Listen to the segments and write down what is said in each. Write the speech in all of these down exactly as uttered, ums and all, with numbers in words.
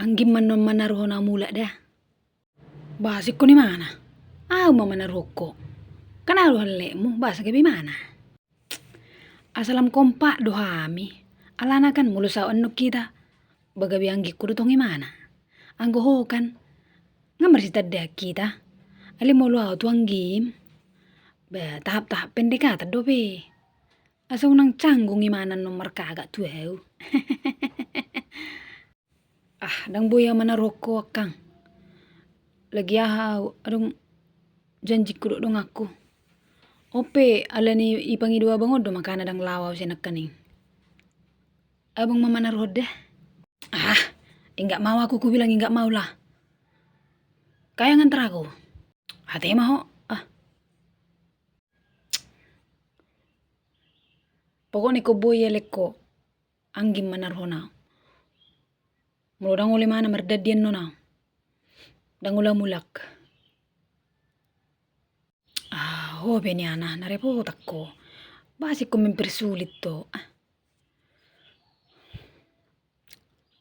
Anggim ma annon manaruhon au mulak da. Bah, singkon imana? Au ma manaruhon ho. Kan au do halletmu, bah, asa gabe imana? Asa lam kompak do hami. Alana kan molo saut annon hita, bah, gabe anggingku do tong imana. Anggo ho kan, nga marsitandaan hita. Alai molo au tu anggim, bah, tahap-tahap pendekatan dope. Asa unang canggung imana annon markagak tu au. Ah, ndang boi au manaruhon ho, Akkang. Lagi aha au, adong janjingku dohot donganku. On pe alani ipangido abang on do makana ndang lao au sian nangkaning. Abang ma manaruhon da. Ah, inggak mau aku, kubilang inggak mau lah. Kaya ngantar aku. Ate ma ho. Ah. Pokokna ingkon boi ale ho anggim manaruhon au. Molo ndang olo imana mardandi annon au. Ndang olo au mulak. Ah, ho pe nian, na repotan ho. Bah, singkon mempersulit ho. Ah.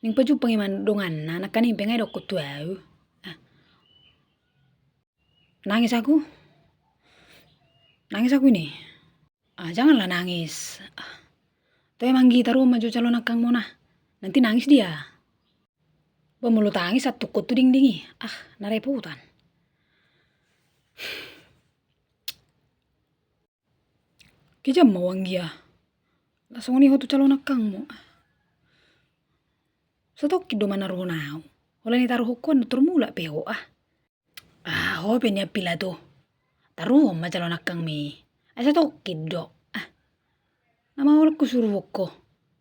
Naeng pajumpang imana donganna, nangkaning pe nga didokkon tu au. Ah. Nangis aku. Nangis aku ini. Ah, janganlah nangis. Ah. Toe, manggita ro ma jo calon akkangmuna. Nanti nangis dia. Bah, molo tangis, antungkon tu dinding i. Ah, na repotan. Kejam ma ho, anggia. Laos songon i ho tu calon akkangmu. Satongkin do manaruhon au. Holan i taruhon ho annon tor mulak pe ho, ah. Ah, ho pe nian, pila tu. Taruhon ma calon akkangmi. Ai satongkin do. Ah. Nama holan husuruhon ho.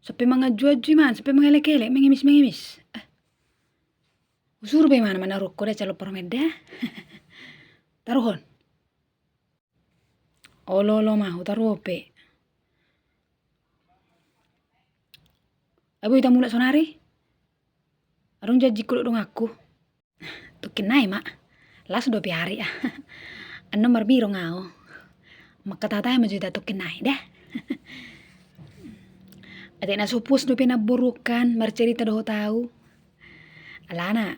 Sampe manganju-anju imana, sampe mangelekelek, mengemis-mengemis. Ah. Husuru pe imana manaruhon ho da calon parumaen da. Taruhon. Olo, olo ma, hutaruhon pe. Ai boi hita mulak sonari? Adong janjingku dohot donganku. Tungkin nai ma. Las dope ari, ah. Annon marbirong au. Mangkatahatahi ma jo hita tungkin nai da. Atik na so puas dope namboru on kan marcerita dohot au. Alana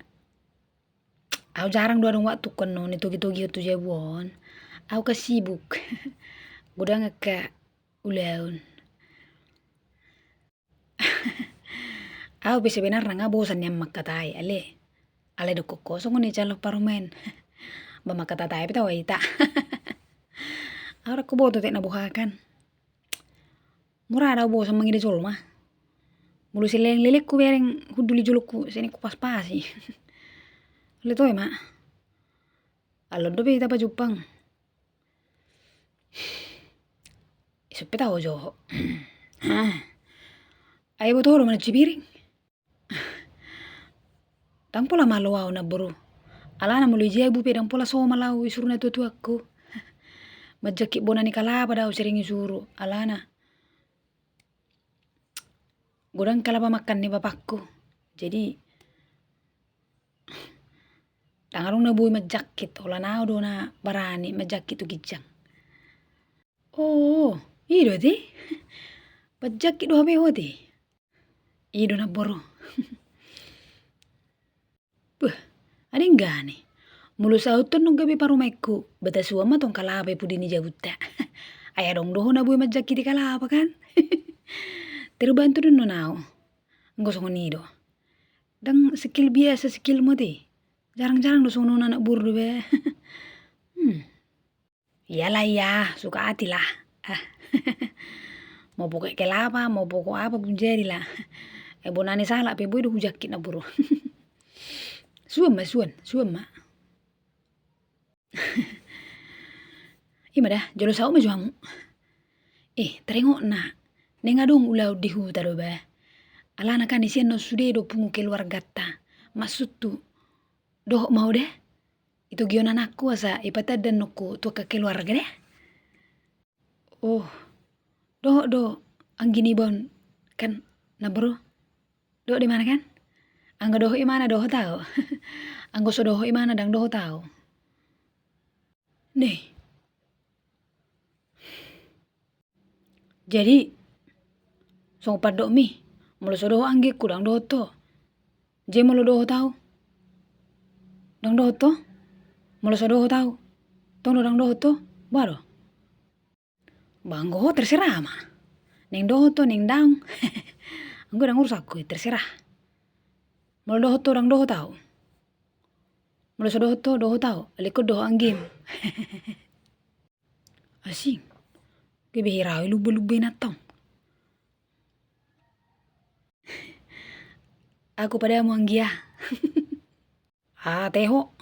au jarang do adong waktungku annon nitogitogihon tu jabu on. Au kan sibuk. Godang angka ulaon. Au pe sebenarna nga bosan nian mangkatai, ale. Alai didokkon ho songon i calon parumaen. Bah, mangkatahatahi pe tau hita. Au ndang huboto atik na boha kan. Mura do au bosan mangida jolma. Molo sian lelengku bereng hundul i jolongku, sian i hupaspasi. Alai toe ma. Alon dope hita pajumpang. Ison pe tau jo. Ai boto ho do mancuci piring. Ndang pola malo au namboru. Alana molo i jabu pe ndang pola somal au isuru natuatuangku. Manjangkit bona ni kalapa do au sering isuru. Alana godang kalapa mangkan ni bapakku. Jadi ndang adong na boi manjangkit, holan au do na barani manjangkit tu ginjang. Oh, i do ate? Manjangkit do hape ho ate? I do namboru. Beh, adong denggan i. Molo saut annon gabe parumaenku, batasuan ma tong kalapa i pudi ni jabunta. Ai adong do ho na boi manjangkiti kalapa kan? Terbantu do annon au. Anggo songon i do. Ndang skill biasa skillmu ate. Jarang-jarang do songon on anak boru do be. Hmm. Iyalah iya, suka hati lah. Ah. Mau pokok kelapa, mau pokok apa pun jadi lah. Eh, bona ni salak pe boi do hujangkit namboru. Suan ma, suan, suan ma. I ma da, jolo saut ma jo hamu. Eh, taringot na. Naeng adong ulaon di huta do ba. Alana kan i sian na sude do pungu keluarganta. Maksudhu. Dohot ma ho da. Itogihon anakku asa ipatanda annongku tu angka keluarga da. Oh, dohot do anggi niba on kan namboru. Dohot do imana kan? Anggo dohot imana dohot au. Anggo so dohot imana ndang dohot au. Nih. Jadi songon pandokmi, molo so dohot anggingku ndang dohot ho. Jadi molo dohot au, ndang dohot ho? Molo so dohot au, tong do ndang dohot ho? Boha do? Ba anggo ho terserah ma. Naeng dohot ho, naeng ndang. Anggo i ndang urusanku, terserah. Molo dohot ho, ndang dohot au. Molo so dohot ho, dohot au. Alai ingkon dohot anggim. Asing. Gabe hira au i lumba-lumba i nantong. Aku padamu anggia. Ah, teho.